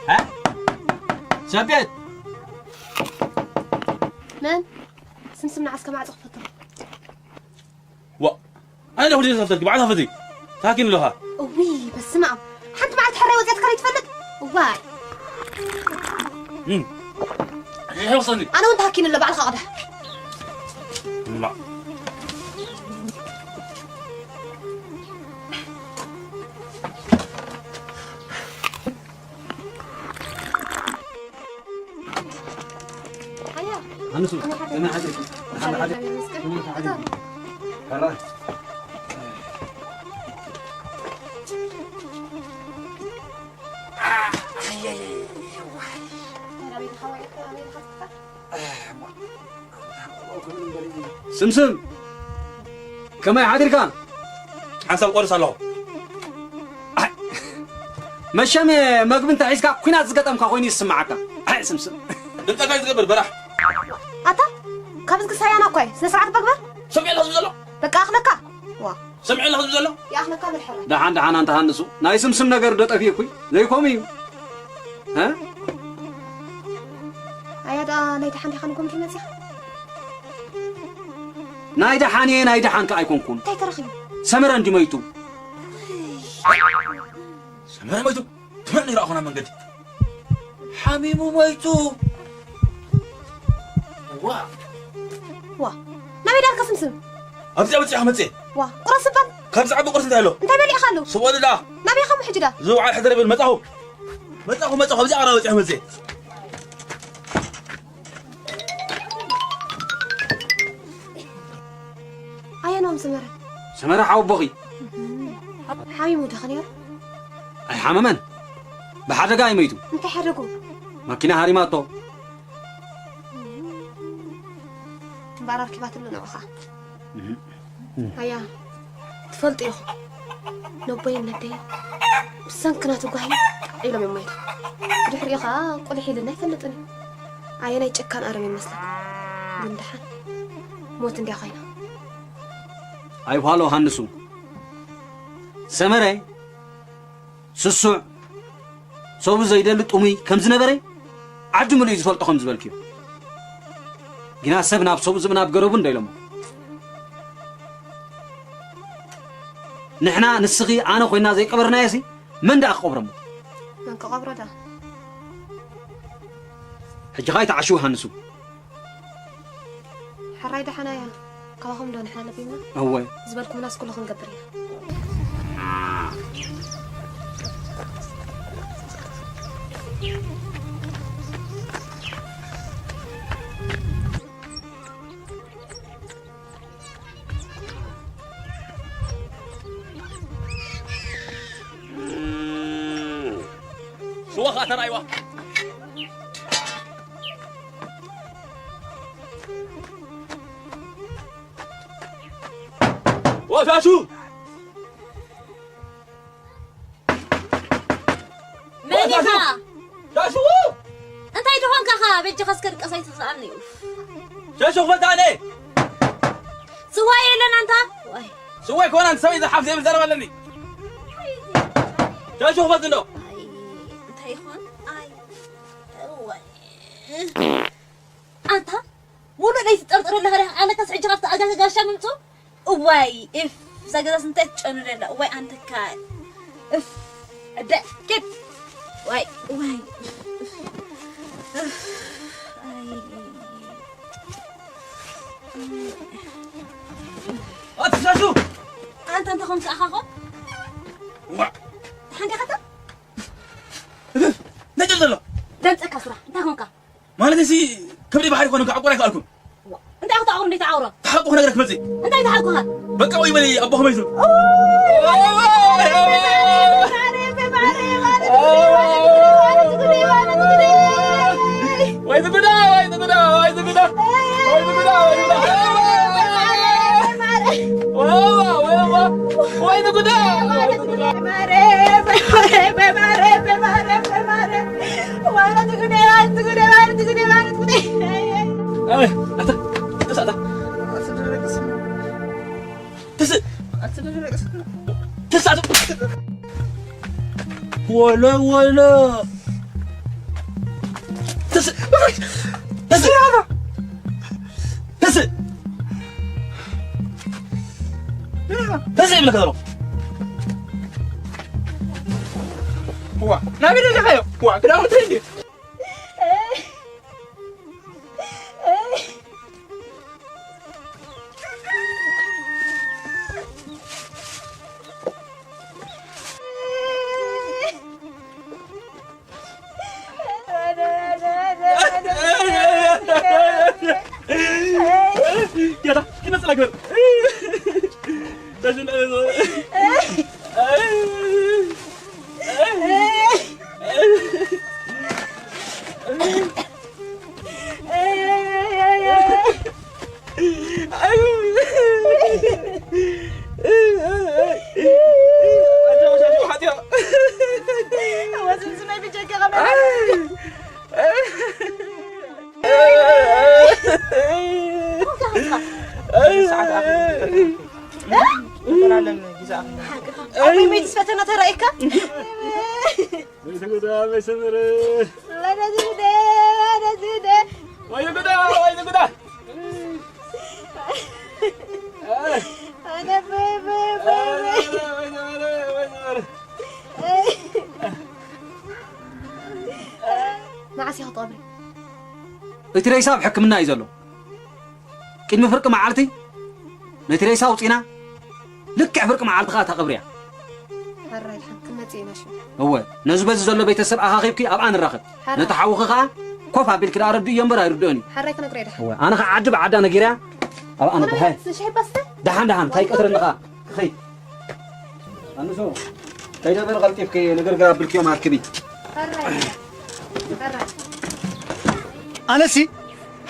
ها؟ ሰቤት መን? ስምስም ንዓስከ ማዕጾ ክፈቶ። ዋ ኣነ ደ ኩሉ ዘፍተልኪ ባዕላ ፈቲ ታኪን ኣለኻ። እውይ በስመ ኣብ። ሓንቲ መዓልቲ ሕራይ ወፂኣትካ ዶ ትፈልጥ? እዋይ እም። ይሕወሰኒ። ኣነ እውን ተሃኪኒ ኣሎ ባዕልኻ ቅዳሕ። እማ ኣያ ኣንሱ ከመይ ሓደርካ? ከመይ ሓደርካ? ከመይ ሓደርካ? ከመይ ሓደርካ? ከመይ ሓደርካ? ስምስም ከመይ ሓዲርካ? ሓንሳብ ቆርስ ኣለኹ። ኣይ፣ መሸም መግቢ እንተ ሒዝካ ኲናት ዝገጠምካ ኮይኑ ይስምዓካ። ኣይ ስምስም። ድምፀካ እዩ ዝገብር በራሕ። ኣታ ካብ ዝግ ሳያና እኮ እዩ። ስነ ስርዓት በግበር። ሰሚዕ ኣለኹ ዝብል ዘሎ። በቃ ኣኽለካ። ዋ። ሰሚዕ ኣለኹ ዝብል ዘሎ። ይኣኽለካ በል ሕራይ። ደሓን ደሓን ኣንታ ሃንሱ ናይ ስምስም ነገር ዶ ጠፊእኩይ ዘይኮም እዩ። እ? ኣያ ደኣ ናይ ደሓን ዲኻ ንጎምቲ መጺኻ? ናይ ደሓን እየ ናይ ደሓን ከ ኣይኮንኩን። እንታይ ተረኺቡ? ሰመረ እንዲ መይቱ። ሰመረ መይቱ? ትመን ይረኣኹና መንገዲ ሓሚሙ መይቱ። ዋ ዋ ናበይ ዳርካ ስምስም? ኣብዚ ኣብ ጽያ መጽእ። ዋ ቁረስ እባ። ካብ ዝዓቢ ቁርሲ እንታይ ኣሎ? እንታይ በሊዕካ ኣለዉ? ስብኦ ልዳ። ናበይ ኸም ሕጂ ዳ? ዝውዓል ሕደር ይብል መጻኹ። መጻኹ መጻኹ ኣብዚ ኣራ ወጽያ መጽእ። ኣየኖም ሰመረ? ሰመረ ሓወቦኺ። ሓሚሙ ዶ ኸ ነይሩ? ኣይሓመመን። ብሓደጋ ኣይመይቱ። እንታይ ሓደጉ? ማኪና ሃሪማቶ። እምበኣር ኣርኪባትሉ ንዑኻ። ኣያ ትፈልጡ ኢኹም ነቦይን ነደይን ብሰንኪ ናቱ ጓሂ ኢሎም እዮም ሞይቶም። ብድሕሪኡ ኸዓ ቁሊሕ ኢልና ኣይፈልጥን እዩ። ኣየናይ ጨካን ኣረሜን መስለኩም? ግን ደሓን ሞት እንድያ ኮይና። ኣይፋሎ ሃንሱ ሰመረ ስሱዕ ሰቡ ዘይደሊ ጥሙይ ከም ዝነበረ ዓዲ ምሉእ ዝፈልጦ ከም ዝበልክዮ። ግና ሰብ ናብ ሰቡ ዝብ ናብ ገረቡ እንዶ ኢሎሞ። ንሕና ንስኺ ኣነ ኮይና ዘይቀበርናዮሲ መን ደኣ ክቐብረሞ? መን ክቐብሮ ደኣ? ሕጂ ኻይ ተዓሽው ሃንሱ። ሕራይ ደሓና እያ። ካባኹም ዶ ንሕና ለቢምና? እወ። ዝበልኩምናስ ኩሉ ክንገብር ኢና። ስዋ ኸኣ ተራእይዋ። ወሻሹ! መን ኢኻ? ሻሹ! እንታይ ደኾንካ ኸ? በጃኻ እስከ ድቀስ ኣይትኽልኣኒ። ሻሹ ክፈታኒ! ስዋ የለን ኣንታ? ዋይ። ስዋ ኣይኮነ፣ ኣንቲ ሰበይቲ ሓፍ ዘይብል ዘረባ ኣለኒ። ሻሹ ክፈት እንዶ። ኣይ፣ እንታይ ይኾን? ኣይ፣ ዋይ። ኣንታ ሙሉእ ለይቲ ትጠርጥር ኣለኻ ዲኻ? ኣለካስ ሕጂ ካብቲ ኣጋ-፣ ጋሻ ምምጽኡ? እዋይ፣ እፍ፣ እዛ ገዛስ እንታይ ትጨኑ ደላ? እዋይ፣ ኣንተካ። እፍ፣ ዕደ፣ ኬድ። ዋይ፣ ዋይ፣ እፍ፣ እፍ፣ እፍ፣ ኣይ። ኣቲ ሻሹ! ኣንታ እንታይ ኾንካ ኢኻ ኾ? ዋ! ሓንዲኻ ታ? እፍ፣ እንታይ ደሎ? ደምፀካ ስራሕ፣ እንታይ ኾንካ? ማለት እዚ ከብዲ ባሕሪ ኮነ ክዓቁር ኣይከኣልኩን። እንታይ ክትዓቁር እንዴት ዓውሮ? ተሓቁ ነገር ክመጽእ። እንታይ ተሓቁኻ? በቃ ወይ በሊ ኣቦ ከመይ ዝብል? ወይ ዝግዳ ወይ ዝግዳ ወይ ዝግዳ ወይ ዝግዳ ወይ ዝግዳ ወይ ዝግዳ ወይ ዝግዳ ወሎ ወሎ። ተስ-፣ ተስ-፣ ተስ-፣ ተስ-፣ ይብለካ ዘሎ። ዋ፣ ናበይ ደለኻዮ? ዋ፣ ክዳውንቲ እንዴ? ያታ፣ ክመጽእ ግበር። ኣቦይ መይትስ ፈተና ተራእየካ? ወይ ጉዳ፣ ወይ ሰመረ። ወደ ዝደ፣ ወደ ዝደ። ወይ ጉዳ፣ ወይ ጉዳ። ኣነ በ-፣ በ-፣ በ-፣ በ-፣ መዓስ ኢኻ ትቐብሪ? እቲ ሬሳ ኣብ ሕክምና እዩ ዘሎ። ቅድሚ ፍርቂ መዓልቲ ነቲ ሬሳ ኣውጺና፣ ልክዕ ፍርቂ መዓልቲ ኸኣ ተቐብርያ። ሕራይ ድሓን ክመጽእ ኢና ሽዑ። እወ፣ ነዚ በዚ ዘሎ ቤተሰብ ኣኻኺብኪ ኣብኣ ንራኸብ። ሕራይ። ነቲ ሓውኺ ኸኣ ኮፍ ኣቢልኪ ደኣ ኣረድእዮ እምበር ኣይርድኦን እዩ። ሕራይ ክነግሮ እየ ድሓን። እወ፣ ኣነ ኸኣ ዓዲ ብዓዳ ነጊረያ ኣብኣ ንራኸብ። ንሻሂ ባስተ? ደሓን፣ ደሓን፣ እንታይ ቀትሪ እንኻ? ክኸይድ። ኣንሶ፣ ከይደ በል ቀልጢፍኪ፣ ነገር ገራ ብልክዮም ኣርክቢ። ሕራይ። ሕራይ። ኣነሲ፣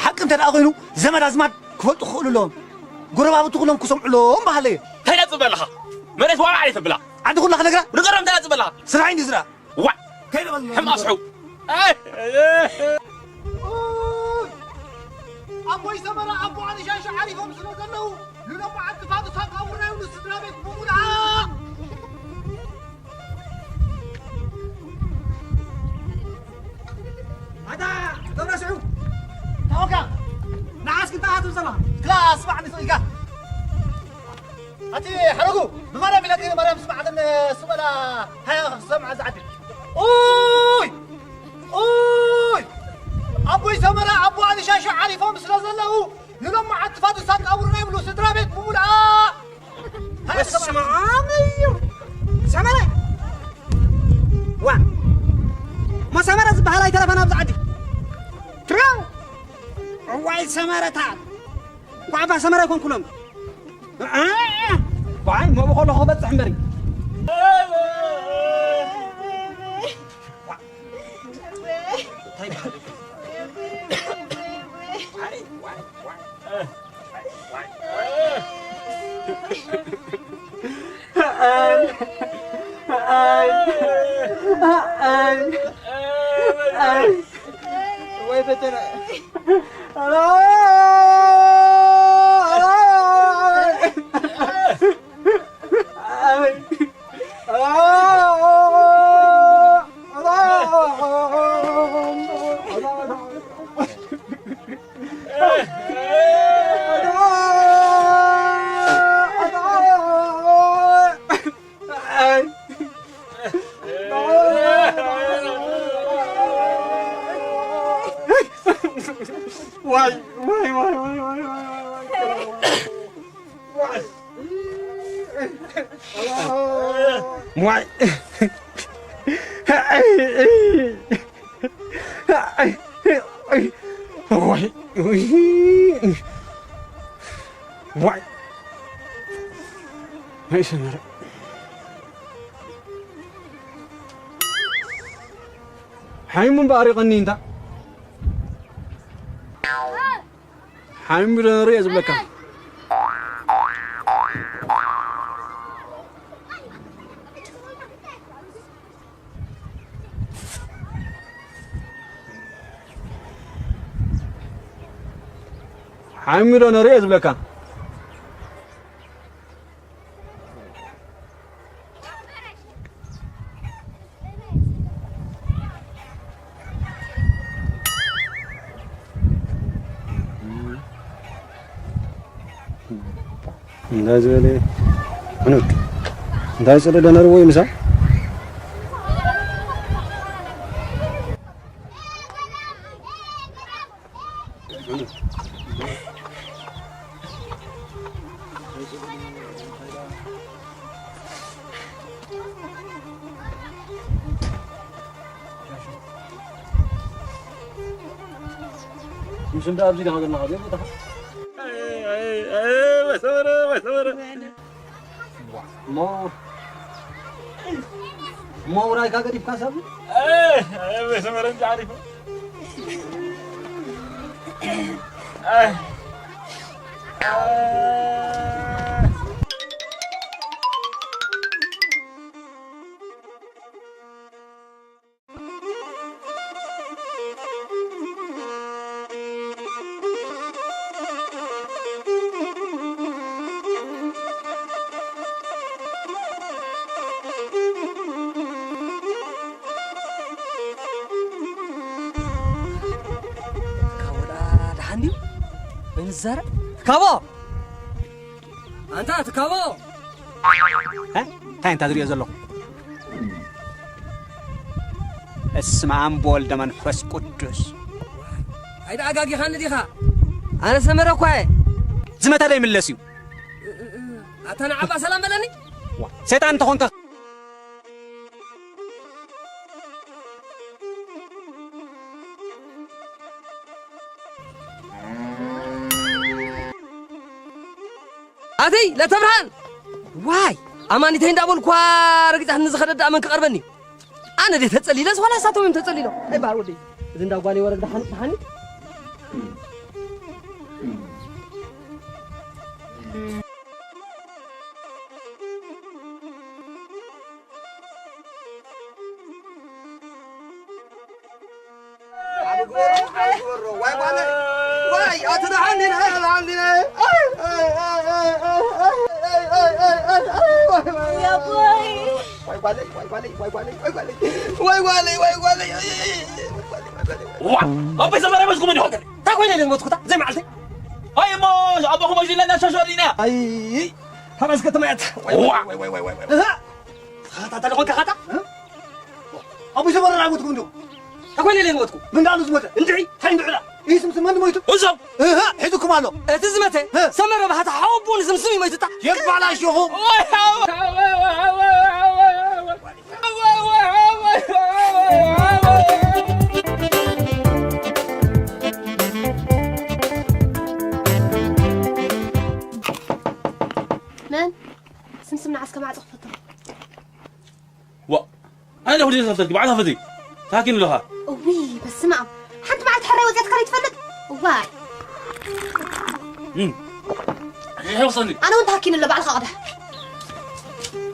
ሓቂ እንተ ደኣ ኮይኑ፣ ዘመድ ኣዝማድ ክፈልጡ ክኽእሉ ኣለዎም። ጎረባብቲ ኩሎም ክሰምዑ ኣለዎም በሃሊ እየ። እንታይ ደኣ ትጽበ ኣለኻ? መሬት ዋዕዋዕ እየ ተብላ። ዓዲ ኩላ ክነግራ? ንገሮም እንታይ ደኣ ትጽበ ኣለኻ? ስራሕ እንዲ ዝረኣ። ዋዕ! ከይደ በል። ሕማቕ ስሑ። ኣይ! ኣቦይ ሰመረ ኣቦ ኣልሻሻ ዓሪፎም ስለ ዘለዉ፣ ንሎማዓንቲ ፋጡሳ ቀብርና ይብሉ ስድራ ቤት ብምሉኣ። ኣታ ገብረ ስዑ፣ ታወካ፣ ንዓስ ክንታ ኣትም ሰላ። ክላ ስማዕ ንስኢካ። ኣቲ ሓረጉ፣ ብማርያም ኢለኪ፣ ማርያም ስማዕትን ስመላ፣ ሃያ ክሰምዓ ዝዓዲ። ኡይ! ኡይ! ኣቦይ ሰመራ፣ ኣቦ ኣልሻሻ ዓሪፎም ስለ ዘለዉ፣ ንሎማዓንቲ ፋጡሳ ቀብርና ይብሉ ስድራ ቤት ብምሉኣ። ሃያ ክሰምዓ። በስመ ኣብ እዩ። ሰመረ። ዋ። እሞ ሰመረ ዝበሃል ኣይተረፈን ኣብዚ ዓዲ። ትረው። እዋይ ሰመረታት። ኳዕባ ሰመረ ኣይኮንኩሎም። በዓል መብኡ ከለኹ ክበጽሕ እምበሪ። እንታይ በዓል? ወይ ፈተና። ዋይ ዋይ ዋይ ዋይ ዋይ ዋይ ዋይ ዋይ። ዋይ። ዋይ። ዋይ። ናይ ሰመረ። ሓይሙ እምበኣር ይቐኒ እንታ። ሓሚም ዶ ንሪኦ ዝብለካ? ሓሚም ዶ ንሪኦ ዝብለካ? እንታይ ዝበለ ሕኑድ? እንታይ ጽልእ ደነርዎ እዩ ምሳ? ምሽ እንዳ ኣብዚ ዳኸ ዘለና ኻደ ቦታ መሰመረ መሰመረ ሞ ሞ ውራይ ካገዲፍካ ሰብ መሰመረ እንጂ ዓሪፉ ካቦ ደኣ ደሓን ድዩ? በይንዛረብ። ካቦ! ኣንታ ትካቦ! እ? እንታይ እንታ ዝሪኦ ዘለኹ? በስመ ኣብ ወወልድ ወመንፈስ ቅዱስ። ኣይተኣጋጊኻኒ ዲኻ? ኣነ ሰመረ እኳ እየ። ዝመተ ዶ ይምለስ እዩ? ኣታ ንዓባ ሰላም በለኒ። ዋ፣ ሰይጣን እንተኾንካ። ኣተይ ለተብርሃን! ዋይ! ኣማኒተይ እንዳበልኳ ረጊጻትኒ ዝኸደት ደኣ መን ክቐርበኒ እዩ? ኣነ ድየ ተጸሊለስ ዋላ ንሳቶም እዮም ተጸሊሎም? ኣይ በዓል ወደይ፣ እዚ እንዳ ጓለይ ወረግ ደሓን ደሓን እዩ። ኣቦይ ሰመረ መስኩምን ይሆን እንታይ ኮይነ ኢለ ዝሞትኩታ? ዘይመዓልቲ። ኣይ እሞ ኣቦኹም ወይስ ኢለና ሸሸር ኢና። ኣይ ተመስገን ትማያት። ዋይ፣ ዋይ፣ ዋይ፣ ዋይ፣ ዋይ፣ ዋይ። እህ። ኻታ ተለኾንካ ኻታ? እህ? ኣቦይ ሰመረ ራጎትኩም እንዶ። እንታይ ኮይነ ኢለ ዝሞትኩ? ምንዳሉ ዝሞተ? እንድዒ። እንታይ እንድዕላ? ይህ ስምስም መን ሞይቱ? እዞም። እህ፣ ሒዙኩም ኣሎ። እቲ ዝመተ? እህ። ሰመረ ባህታ ሓወቦ ንስምስም ይሞይቱ ጣ። የባላሽኹም። ዋይ፣ ዋይ፣ ዋይ፣ ዋይ፣ ዋይ፣ ዋይ፣ ዋይ። መን? ስምስም ንዓስከ ማዕጾ ክፈቶ። ዋ፣ ኣነ ኹዲ ዘፍተልኪ፣ ባዕላ ፈቲ። ታኪን ኣለኻ። እውይ፣ በስመ ኣብ። ሓንቲ መዓልቲ ሕራይ ወጺኣትካ ዘይትፈልጥ? እዋይ። እም። ይሄ ወሰኒ። ኣነ እውን ተሃኪኒ ኣሎ፣ ባዕልኻ ቅዳሕ።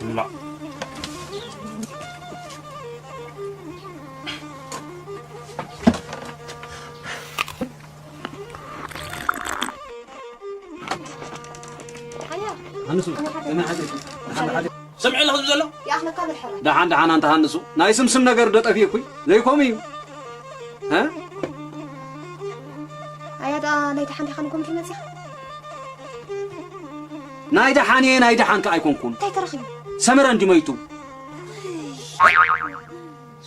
እማ። ኣያ፣ ኣንሱ፣ ኣነ ሓደ። ኣነ ሓደ። ሓደ ሓደ። ሰምዐ ኣለኹ ዝብል ዘሎ? ይኣኽለካ በል ሕራይ። ደሓን ደሓን ኣንታ ሃንሱ። ናይ ስምስም ነገር ዶ ጠፊእኩይ? ዘይኮም እዩ። እ? ኣያ ደኣ ናይ ደሓን ዲኻ ንጎምድሪ መጺኻ? ናይ ደሓን እየ፣ ናይ ደሓን ከ ኣይኮንኩን። እንታይ ተረኺቡ? ሰመረ እንዲ መይቱ።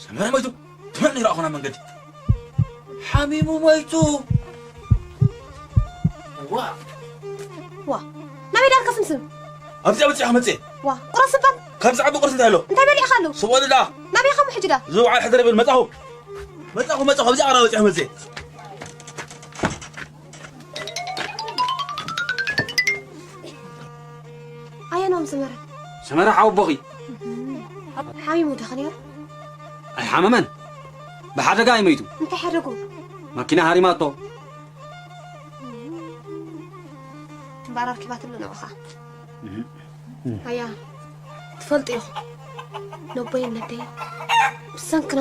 ሰመረ መይቱ? ትመን ይረኣኹና መንገዲ። ሓሚሙ መይቱ። ዋ። ዋ። ናበይ ዳርካ ስምስም? ኣብዚ ኣብዚኣ መጽእ። ዋ፣ ቁረስ እባ። ካብዚ ዓቢ ቁርሲ እንታይ ኣሎ? እንታይ በሊዕካ ኣለዉ? ስብኦ ድዳ። ናበይ ኸም ሕጂ ዳ? ዝውዓል ሕደር ይብል መጻኹ። መጻኹ፣ መጻኹ፣ ኣብዚ ኣራ ወጺኣ መጽእ። ኣየኖም ሰመረ? ሰመረ ሓወቦኺ። ሓሚሙ ዶ ኸነይሩ? ኣይሓመመን። ብሓደጋ እዩ መይቱ። እንታይ ሓደጉ? ማኪና ሃሪማቶ። እምበኣር ኣርኪባትሉ ንዑኻ። እህ። ኣያ፣ ትፈልጡ ኢኹም። ነቦይን ነደይን ብሰንኪ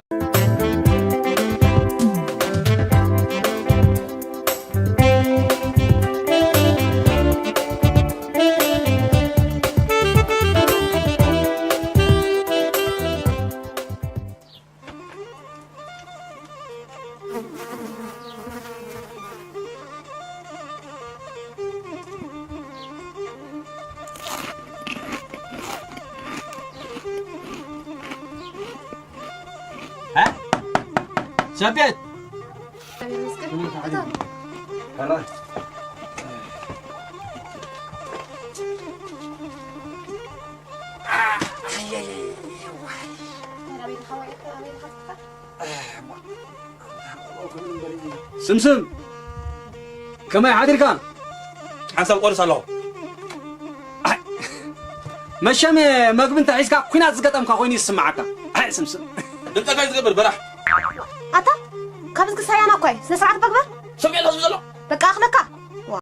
ሰቤት። ስምስም፣ ከመይ ሓዲርካ? ሓንሳብ ቆርስ ኣለኹ። ኣይ፣ መሸም መግቢ እንተ ሒዝካ ኲናት ዝገጠምካ ኮይኑ ይስምዓካ። ኣይ፣ ስምስም። ድምፀካ እዩ ዝገብር፣ በራሕ። ኣታ፣ ካብ እዝጊ ሳያና እኮ እዩ። ስነ ስርዓት በግበር። ሰብ የለ ዝብሎ።